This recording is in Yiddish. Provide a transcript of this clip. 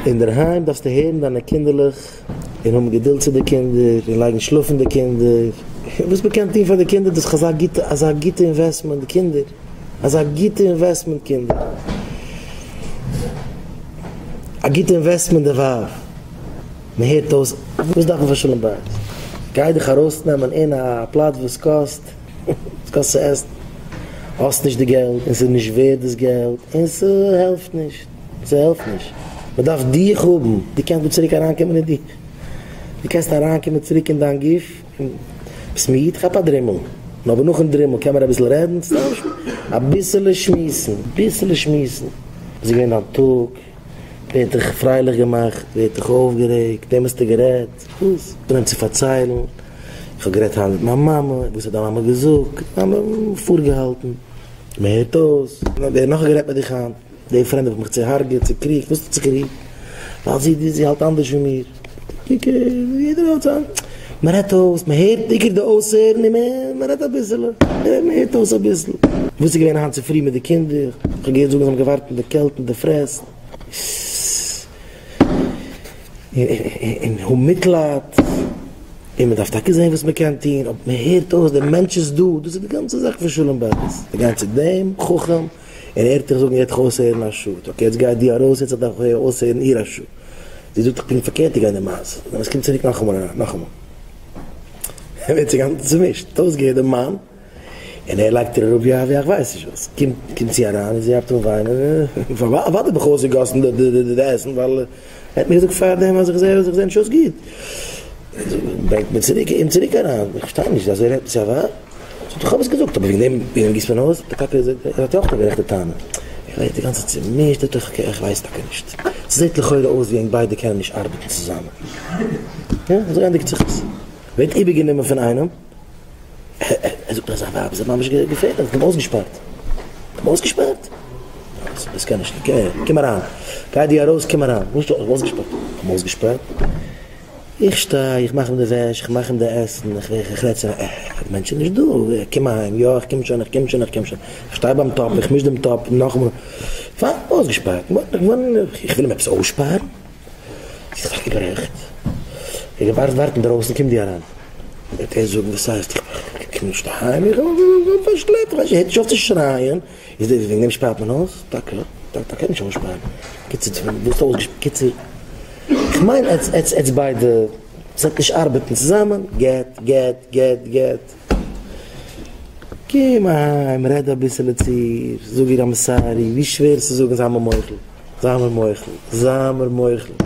אינדערהיים דארפסטו הערן דיינע קינדערלעך און האבן געדולד צו די קינדער און לייגן שלאפן די קינדער, וואס מען קען טון פאר די קינדער דאס איז אזא גוטע אזא גוטע investment די קינדער, אזא גוטע investment קינדער, א גוטע investment די ווייב, מען הערט אויס, וואס דארף מען פאר שלום בית? גיי דיך ארויסנעמען אין א פלאץ וואס קאסט, וואס קאסט צו עסן, האסט נישט די געלט און ס'איז נישט ווערד דאס געלט און ס'העלפט נישט. ס'העלפט נישט. מ'דארף דיך האבן. דו קענסט דא צוריק אריינקומען אין דיך. דו קענסט אריינקומען צוריק אין דיין גוף. ביסט מיד? כאפ א דרימל. נו, אבער נאכן דרימל קען מען אביסל רעדן? סתם אביסעלע שמועסן. אביסעלע שמועסן. וואס איז געווען דיין טאג? ווער האט דיך פרייליך געמאכט? ווער האט דיך אויפגערעגט? וועם האסטו גערעדט? וואס? אנהייבן צו פארציילן. איך האב גערעדט היינט מיט מיין מאמע. וואס האט דיין מאמע געזאגט? מאמע פארגעהאלטן. מ'הערט אויס. ווער נאך האט גערעדט מיט דיך היינט? די פרענד האט מיך צוהארגעט, צוקריגט, וואס האט צוקריגט? ווייל זי די זי האלט אנדערש ווי מיר. קוק יעדער האט זיין, מען רעדט אויס, מען הערט בעיקר די אויסהערן און מען מען רעדט אביסעלע, מען הערט אויס אביסל. וואס איז געווען היינט צופרי מיט די קינדער? איך האב געהערט זאגן זיי האבן געווארט אין די קעלט אין די פרעסט. און האבן מיטלייד, און מען דארף טאקע זען וואס מען קען טון, אבער מען הערט אויס, דער מענטש איז דא, דאס איז די גאנצע זאך פון שלום בית, זיי גייען צו דעם חכם, און ער האט דיך זאגן ער האט דיך אויסהערן א שעה, okay יעצט גיי דו ארויס יעצט דארף איך אויסהערן איר א שעה, זי זאגט איך בין פארקערט איך גיי אין די מעשה, און עס קומט צוריק נאכאמאל אריין נאכאמאל, ער ווערט אינגאנצן צומישט, האט אויסגעהערט דעם מאן, און ער לייגט איר אראפ ווי א ווי איך ווייס נישט וואס, קומט קומט זי אריין און זי הייבט אן וויינען, אוודאי האב איך אויסגעגאסן די די עסן ווייל ער האט מיר געזאגט פארדעם אז איך זע אז איך זע נישט אויס גוט, ברענגט מיר צוריק אים צוריק אריין, איך פארשטיי נישט אזוי רעדט מען צו א ווייב? זאגט איך האב עס געזאגט אבער וועגן דעם וועגן דעם גיסט מען אויס? טאקע איז ער האט אויך א גערעכטע טענה, איך ווער די גאנצע צומישט, איך ווייס טאקע נישט, ס'זעט לכאורה אויס ווי ענק ביידע קענען נישט ארבעטן צוזאמען, יא אזוי ענדיגט זיך עס, ווערט איבערגענומען פון איינעם, ער זאגט אז זיין ווייב איז ממש געפערליך, האט אים אויסגעשפארט, האט אים אויסגעשפארט? דאס קען נישט, קום אריין, גיי דו ארויס קום אריין, וואס האט אויסגעשפארט? האט אים אויסגעשפארט? איך שטיי, איך מאך אים די וועש, איך מאך אים די עסן, איך איך רעד צו אים, אה, די מענטש איז נישט דא, קום אהיים, יא איך קום שוין, איך קום שוין, איך קום שוין, איך שטיי ביים טאפ, איך מיש דעם טאפ, נאכאמאל, פיין, אויסגעשפארט, איך וויל אים עפעס אויסשפארן? זי איז טאקע גערעכט, איך ווארט ווארט אינדרויסן, קום דו אריין, וועט ער זאגן, וואס הייסט, איך קום נישט אהיים, איך האב פארשלעפט, איך ווייס נישט, ער הערט נישט אויף צו שרייען, איז דאס וועגן דעם שפארט מען אויס? טאקע? טאקע נישט אויסשפארן, קיצור, וואס אויסגעשפארט, קיצור. כ'מיין עטס עטס עטס ביידע זענט נישט ארבעטן צוזאמען, גט גט גט גט. קום אהיים רעד אביסעלע צו איר, זאג איר I'm sorry, ווי שווער ס'איז זאגן זיי מיר מוחל, זיי מיר מוחל, זיי מיר מוחל.